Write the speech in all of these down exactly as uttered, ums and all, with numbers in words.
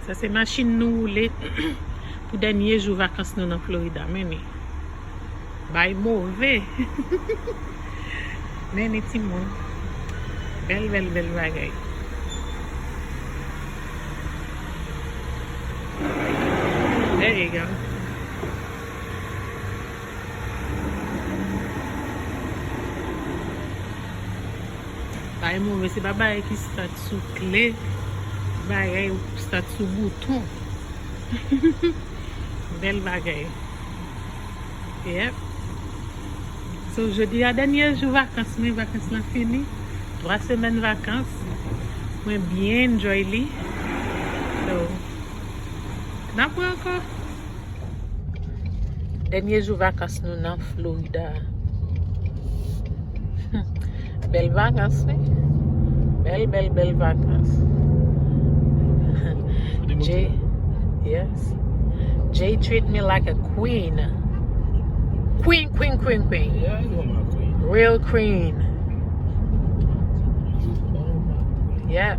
Sa se machin nou woule pou dènye jou vakans nou nan Florida. Men ni. Bay move. Men ni timoun. Bèl, bèl, bèl bagay. There you go. Bagay move, se pa bagay ki stat sou kle, bagay stat sou bouton. Bèl bagay. Yep. So, jodi a dènye jou vakans mwen, vakans lan fini. Twa semèn vakans. Mwen byen enjoy li. So, n ap wè ankò. Dènye jou vakans nou nan Florida. Bèl vakans, wi. Bèl, bèl, bèl vakans. Jay, yes. Jay treat me like a queen. Queen, queen, queen, queen. Yeah, you are my queen. Real queen. You are my queen. Yeah.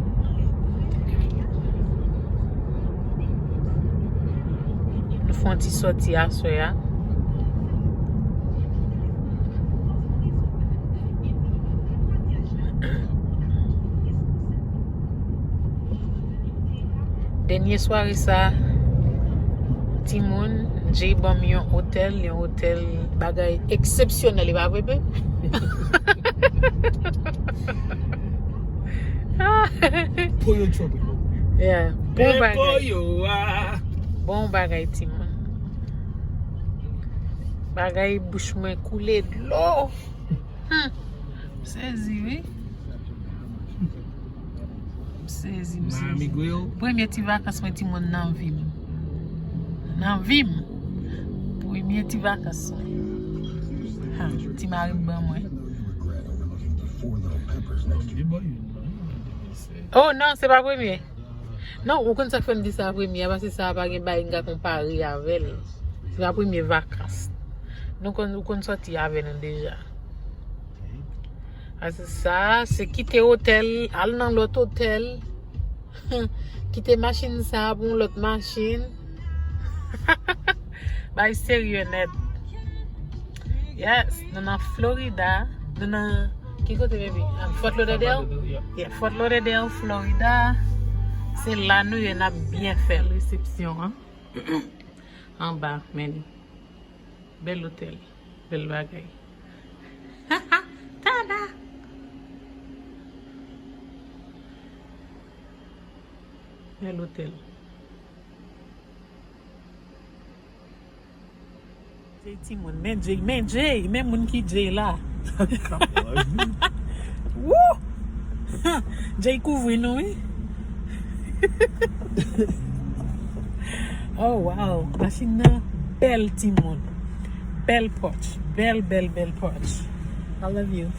Nou fè yon ti sòti aswè a. Dènye sware sa, timoun, Jay ban m yon otèl, yon otèl bagay eksepsyonèl, e pa vre, babe? Pollo tropical. Yeah, bon bagay. Bon bagay, timoun. Bagay bouch mwen koule dlo. Hmm. M sezi, wi. M sezi, m sezi. Miami Grill. Premye ti vakans mwen, timoun, nan vi m. Nan vi m. Premye ti vakans mwen. Ha, ti mari m ban mwen. Oh, non, se pa premye. Non, ou konn sa k fè m di sa premye a, paske sa a pa gen bagay m ka konpare avè l. Se pa premye vakans. Nou konn, ou konn sòti avè nou deja. Paske sa, se kite otèl, al nan lòt otèl. Kite machin sa pou yon lòt machin. Bay serye nèt. Yes, nou nan Florida. Nou nan ki kote, baby? Ah, Fort Lauderdale? Yeah, Fort Lauderdale, Florida. Se la nou ye, n ap byen fè resepsyon an. Anba, men. Bèl otèl, bèl bagay. Tada! Bèl otèl. Jay timoun, men Jay, men Jay, men moun ki Jay la. Woo! Jay kouvri nou, wi. Oh, wow. Machin nan bèl, timoun. Bèl Porsche. Bèl, bèl, bèl Porsche. I love you.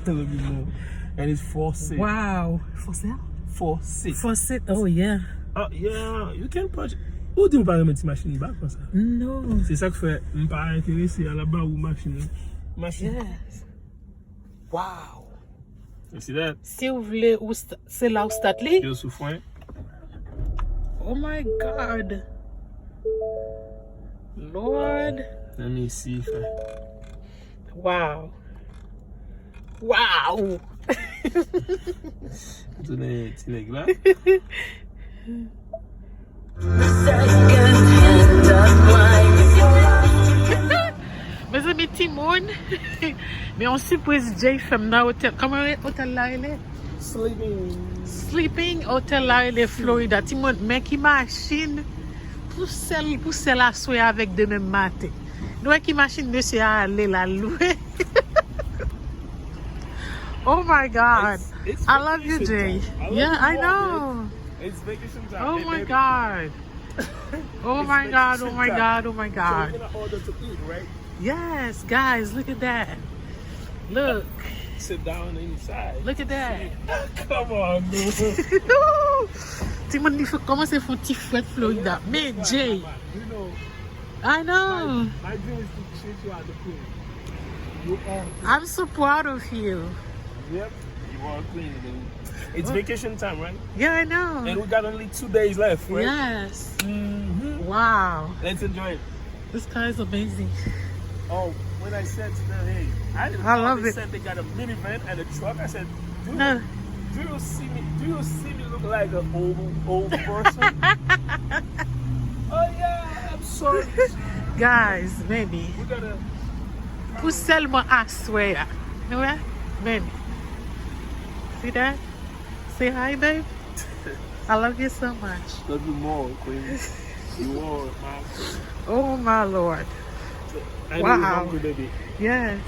I love you more. And it's for sale. Wow. For sale? For sale. For sale. Oh, yeah. Uh, yeah, you can purchase. Ou di ou pa renmen ti machin ba konsa? No. Se sa k fè m pa enterese a la ba ou machin. Machin. Yes. Wow. You see that? Si w vle, ou st-, se la ou start li? Yo sou fren. Oh my God. Lord. Let me see if I... Wow. Wow. Tounen ti nèg la. Mezanmi, timoun. Men yon sipriz Jay fè m nan otèl. Kòman otèl la rele? Sleeping. Sleeping, otèl la rele Florida. Timoun, men ki machin pou sèl, pou sèl aswè avèk demen maten. Nou wè ki machin mesye a ale la lwe. Oh my God. It's, it's vacation time. I love you, Jay. I love you more, babe. Yeah, I know. It's vacation time. Oh my God. Oh my God, oh my God, oh my God. So we're gonna order to eat, right? Yes, guys, look at that. Look. Sit down inside. Look at that. Come on, bro. Timoun, li fè, kòmanse fè yon ti frèt Florida. Men Jay. You know, I know. My, my dream is to treat you as a queen. You are. I'm so proud of you. Yep. You All clean, baby. It's Oh. vacation time, right? Yeah, I know. And we got only two days left, right? Yes. Mm-hmm. Wow. Let's enjoy it. This car is amazing. Oh, when I said to them, hey, I, I love they it. said they got a minivan and a truck. I said, do, No. do you see me? Do you see me look like an old old person? Oh yeah, I'm sorry. Guys, baby. We gotta. Pou sèlman aswè a. Nou wè? Baby. See that? Say hi, babe. I love you so much. Love you more, Queen. You are my. Oh my Lord. I know Wow. You're hungry, baby. Yes.